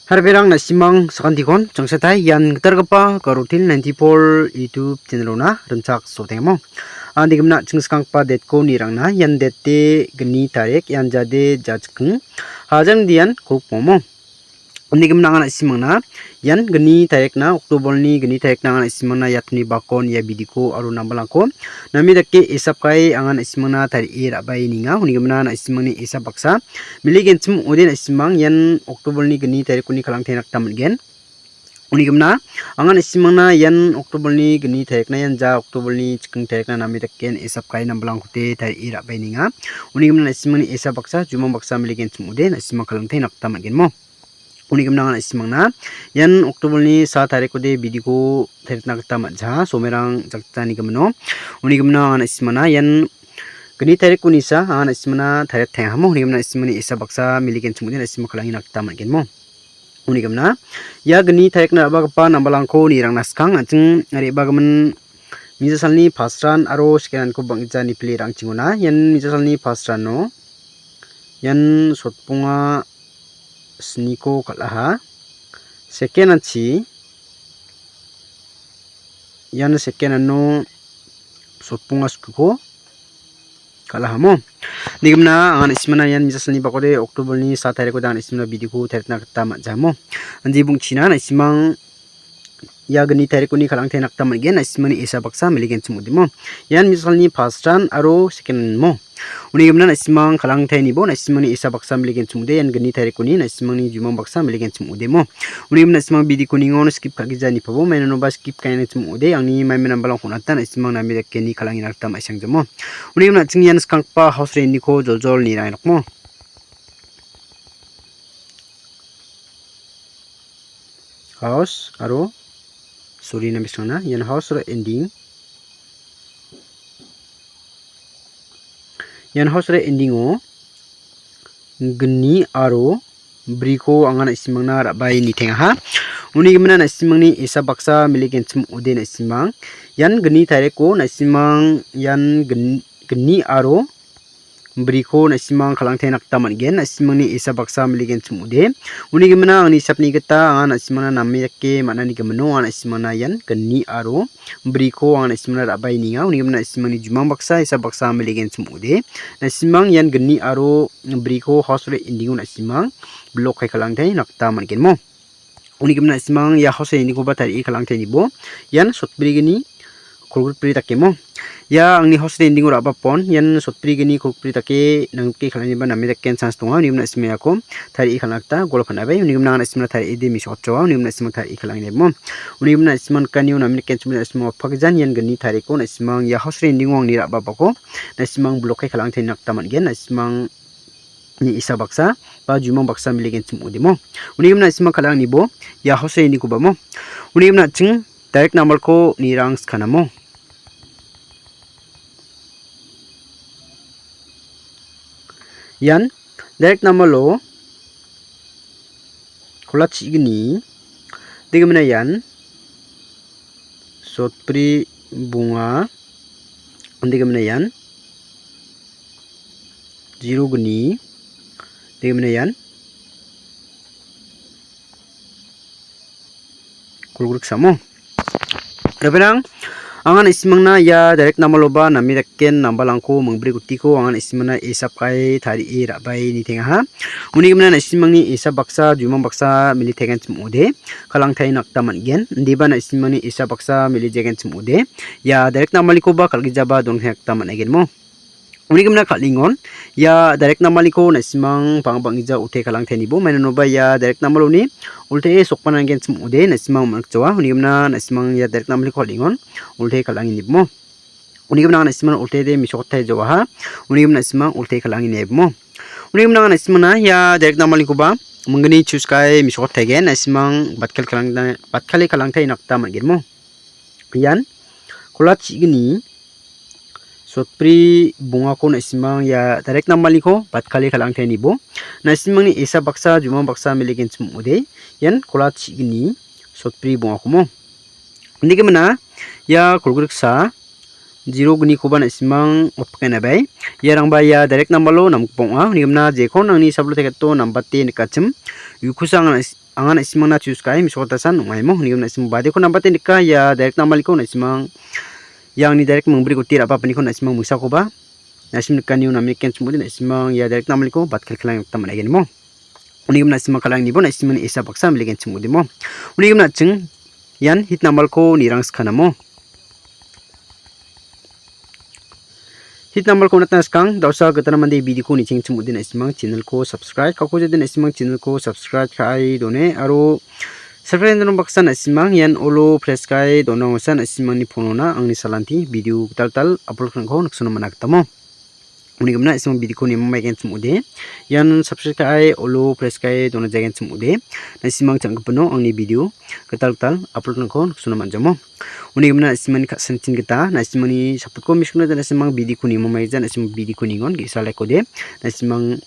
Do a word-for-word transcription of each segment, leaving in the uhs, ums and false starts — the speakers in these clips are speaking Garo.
Harberang na·simang sakantikon changsatai ian gitalgipa Garotin ninety-four YouTube channel-ona rimchak sotengamo. Andigimna chingskanggipa date-ko nirangna ian date-de gni tarik ian jade jachikking hajang dian kuk momo. Andigimna anga na·simangna ian gni tarikna, October-ni gni tarikna anga na·simangna iatoni bakon ia bidiko aro nambalangko name dake esapkae anga na·simangna tarie ra·bae ninga. Unigimna na·simangni esap baksa mili genchim ong·ode na·simang ian October-ni gni tarikoni kalangtena gita man·gen. Unigimna anga na·simangna ian October-ni gni tarikna ian ja October-ni chiking tarikna name daken esapkae nambalangkote tarie ra·bae ninga. Unigimna na·simangni esap baksa jumang baksa mili genchim ong·ode na·simang kalangtena gita man·genmo. Unigimna anga na·simangna ian October-ni sa tarikode bidiko taritna gita man·jaha, somerang jakjani gimino. Unigimna anga na·simangna ian gni tarikko nisa anga na·simangna tarit tengahamo. Unigimna na·simangni esap baksa mili genchim ong·ode na·simang kalangina gita man·genmo. Unigimna ia gni tarikna ra·bagipa nambalangko nirangna skang an·ching re·bagimin mijasalni first round aro second round-ko bang·gija nipile ra·angchingona. Ian mijasalni first round-o ian sotbonga sniko kal·aha. Second-anchi, ian second-ano sotbonga skuko kal·ahamo. Nigimna anga na·simana ian mijasalni bakode October-ni sa tarikode anga na·simana bidiko taritna gita man·jamo. Andi bongchina na·simang ia gni tarikoni kalangtena gita man·gen, na·simangni esap baksa mili genchim ong·odemo. Ian mijalni first round aro second mo. Unigimna na·simang kalangtainibo na·simangni esap baksa mili genchim ong·ode, ian gni tarikoni na·simangni jumang baksa mili genchim ong·odemo. Unigimna na·simang bidiko ningon skip ka·gija nipabo, mainonoba skip ka·enchim ong·ode, angni maimai nambalangko on·ata na·simang name dakeni kalangina gita ma·siangjamo. Unigimna na·ching ian skanggipa house rent-niko joljol nirang nokmo. House aro sorry, name sangna ian house aro ending. Ian house aro ending-o gni aro briko anga na·simangna ra·bae nitengaha. Uni gimin na·simangni esap baksa mili genchim ong·ode na·simang. Ian gni tarikko na·simang ian gni, gni aro briko na·simang kalangtaina gita man·gen. Na·simangni esap baksa mili genchim ong·ode. Uni gimina angni hisapni gita anga na·simangna name dake man·ani gimino anga na·simangna ian gni aro briko anga na·simangna ra·bae ninga. Uni gimina na·simangni jumang baksa esap baksa mili genchim ong·ode. Na·simang ian gni aro briko house aro ending-o na·simang block kai kalangtaina gita man·gen mo. Uni gimin na·simang ia house ending-koba tarie kalangtainibo. Ian sotbrigni kolgrikbri dakemo. Ia angni house ending-o ra·bapon. Ian sotbrigni kolgrikbri dake nangke kalaniba name daken chance donga. Uni gimin na·simang iako tarie kalna gita gol panabe. Uni gimin na·simang tarie de misokchoa. Uni gimin na·simang tarie kalanginebo. Uni gimin na·simang kanio name daken chumna na·simang opakjan ian gni tariko na·simang ia house ending-o angni ra·bapako na·simang block kai kalangtaina gita man·gen. Na·simang ni isa baksa ba jumang baksa mili genchim ong·odemo. Uni gimin na·simang kal·angnibo ia house ending-koba mo. Uni gimin na·ching direct number-ko nirang skanamo. Ian direct number-o kola chi·gni, degimina ian sotbri bonga, degimina ian zero gni, degimina ian kolgriksamo. Rebenang, anga na·simangna ia direct number-oba name daken nambalangko mingbri gutiko anga na·simangna esap kae tarie ra·bae nitengaha. Uni gimin na·simangni esap baksa, jumang baksa mili tegenchim ong·ode. Kalangtaina gita man·gen. Indiba na·simangni esap baksa mili jegenchim ong·ode. Ia direct number-nikoba kal·gijaba dongtena gita man·aigenmo. Uni gimin kal·engon. Ia direct number-niko na·simang bang·a bang·gija olte kalangtainibo. Mainonoba ia direct number-oni olte sokbananggenchim ong·ode na·simang man·gijawa. Uni gimin na·simang ia direct number-niko kal·engon. Olte kal·angenibmo. Uni gimin na·simang olte de misokottai jawaha. Uni gimin na·simang olte kal·angenibmo. Uni gimin na·simangna ia direct number-nikoba minggni choose kae misokotaigen. Na·simang batkal kalangna, batkale kalangtaina gita man·genmo. Ian kola chi·gni sotbri bongako na·simang ia direct number-niko batkale kalangtainibo. Na·simangni esap baksa, jumang baksa mili genchim ong·ode. Ian kola chi·gni sotbri bongakomo. Uni gimina ia kolgriksa zero gnikoba na·simang opkena bai. Iarangba ia direct number-o namgipa ong·a. Uni gimina jekon angni sablo teketo nambate nikachim. Ukosa anga na·si-, anga na·simangna choose ka·e mesokatasan ong·aimo. Unigimin na·simang badeko nambate nika ia direct nambaliko na·simang, ia angni direct mingbri goti ra·bapaniko na·simang mingsakoba na·sim nikanio name nikenchim ong·ode na·simang ia direct nambaliko batkelkelang gita man·aigenmo. Unigimin na·simang kal·angnibo na·simangni isa baksa miligenchim ong·odemo. Unigimin na·ching ian hit nambalko nirang skanamo. Hit nambalko on·atna skang, da·osa gitana mande videoko nichengchim ong·ode na·simang channelko subscribe ka·ode na·simang channelko subscribe ka·e done aro subscribe dona baksa na·simang ian olo press ka·e dona ong·asa na·simangni phone-ona angni salanti video gital gital upload ka·aniko niksona man·a gitamo. Unigimin na·simang videoko nemo maigenchim ong·ode. Ian subscribe ka·e olo press ka·e dona jaigenchim ong·ode. Na·simang chang·gipino angni video gital gital upload ka·aniko niksona man·jamo. Unigimin na·simangni ka·sintin gita na·simangni sapatko misukna gita na·simang videoko nemo maija na·simang videoko ningon ge·sa like-ode. Na·simang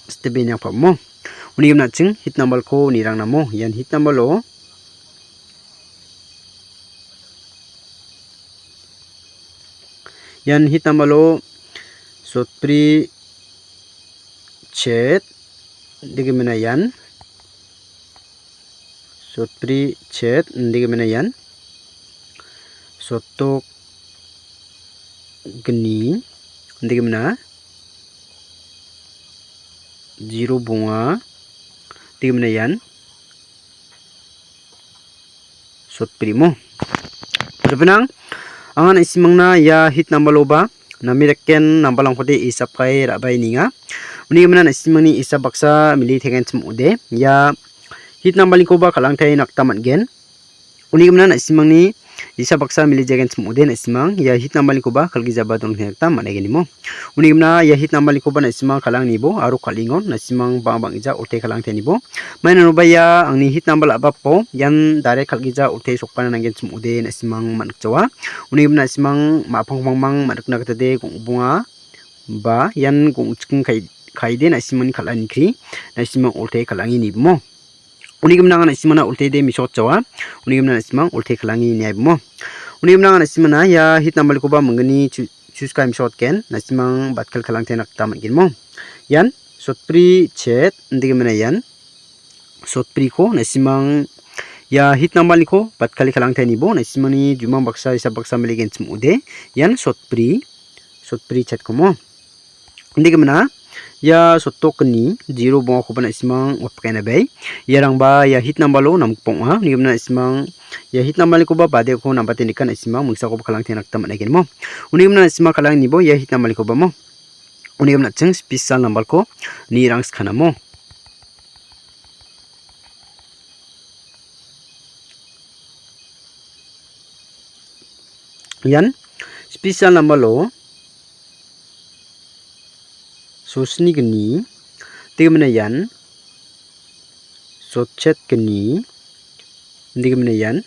step-e niangpamo. Unigimin na·ching hit nambalko nirang namo. Ian hit nambalo Ian hit nambalo sotbri chet, indigimin na ian sotbri chet, indigimin na ian sotok gni, indigimin na zero bonga, indigimin na ian sotbrimo. Paripinang, anga na·simangna ia hit nambaloba name reken nambalrangkode isap ka·e ra·baenenga. Unigimin na·simangni isap baksa mili tegenchim ong·ode. Ia hit nambalnikoba kal·angtaina gita man·gen. Unigimin na·simangni isap baksa mili jagenchim ong·ode na·simang ia hit nambalnikoba kal·gijaba dongna gita man·aigenimo. Unigimin ia hit nambalnikoba na·simang kal·angnibo aro kal·ingon na·simang bang·a bang·gija olte kal·angtenibo. Mainanoba ia angni hit nambal a·bapo ian dare kal·gija olte sokbaina nanggenchim ong·ode na·simang man·jawa. Unigimin na·simang ma·pang mangmang man·rikna gitade gong·bonga ba ian gong·chiking kai-, kaide na·simangni kal·ani kri na·simang olte kal·ange nibimo. Unigimin anga na·simangna oltede mesokjawa. Unigimin na·simang olte kal·ange niaibimo. Unigimin anga na·simangna ia hit nambalkoba minggni chu-, chuska mesokgen. Na·simang batkel kal·angtena gita man·genmo. Ian sotbri chet, indigimin ian sotbriko na·simang ia hit nambalniko batkale kal·angtenibo na·simangni jumang baksa, isap baksa mele genchim ong·ode. Ian sotbri, sotbri chetkomo. Indigimin ia sotokni zero bongakoba na·simang watpakaina bai. Iarangba ia hit nambalo namgipa ong·a. Unigimin na·simang ia hit nambalnikoba badeko nambate nika na·simang mingsakoba kal·angtena gita man·aigenmo. Unigimin na·simang kal·angnibo ia hit nambalnikobamo. Unigimin na·ching special nambalko nirang skanamo. Ian special nambalo sosni gni, indigimin ian sotchet gni, indigimin ian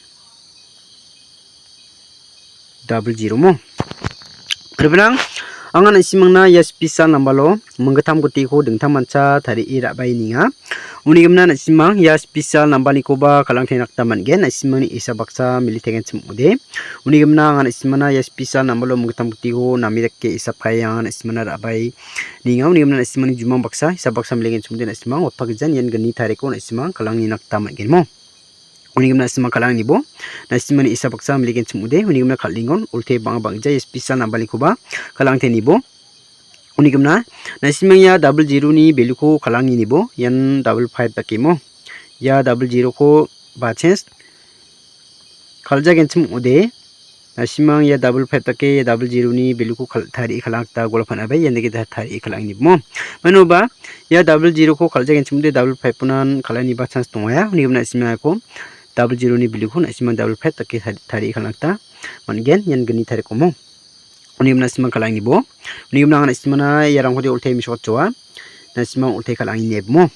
double zero mo. Paripinang, anga na·simangna ia special nambalo minggittam gotiko dingtangmancha tarie ra·baenenga. Unigimin na·simang ia special nambalnikoba kal·angtena gita man·gen. Na·simangni isap baksa mili tegenchim ong·ode. Unigimin anga na·simangna ia special nambalo minggittam gotiko name dake isap ka·e anga na·simangna ra·baenenga. Unigimin na·simangni jumang baksa, isap baksa mili genchim ong·ode na·simang watpagijan ian gni tariko na·simang kal·angna gita man·genmo. Unigimin na·simang kal·angnibo na·simangni isap baksa mili genchim ong·ode. Unigimin kal·ingon olte bang·a bang·gija ia special nambalnikoba kal·angtenibo. Unigimin na·simang ia double zero-ni value-ko kal·angenibo ian double five dakemo. Ia double zero-ko ba chance kal·jagenchim ong·ode. Na·simang ia double five dake ia double zero-ni value-ko kal-, tarie kal·angna gita golap man·a bai ian dake ta-, tarie kal·angenibimo. Manoba ia double zero-ko kal·jagenchim ong·ode double five-onan kal·aniba chance dongaia. Unigimin na·simang iako double zero-ni value-ko na·simang double five dake tar-, tarie kal·angna gita man·gen. Ian gni tarikomo. Unigimin na·simang kal·angenibo. Unigimin anga na·simangna iarangkode olte mesokjawa. Na·simang olte kal·angenibo.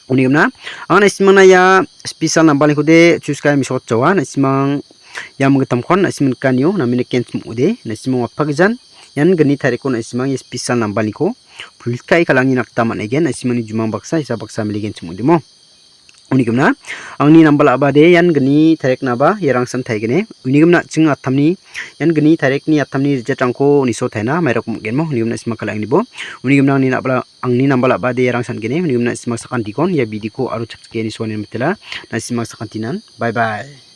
Unigimin anga na·simangna ia special nambalnikode chuska mesokjawa. Na·simang ia minggittamkon na·simang nikanio name nikenchim ong·ode. Na·simang watpagijan ian gni tariko na·simang ia special nambalniko pulkai kal·angna gita man·egen. Na·simangni jumang baksa, isap baksa mili genchim ong·odemo. Uni gimna angni nambal a·bade ian gni tariknaba iarangsan taigene. Uni gimna ching atamni ian gni tarikni atamni rijetrangko niso taina mairok mokgenmo. Uni gimna sima kala angnibo. Uni gimna angni nabla-, angni nambal a·bade iarangsan gene. Uni gimna sima sakantiko ia bidiko aro chakchake niso ane mitela. Na sima sakantinan. Bye bye.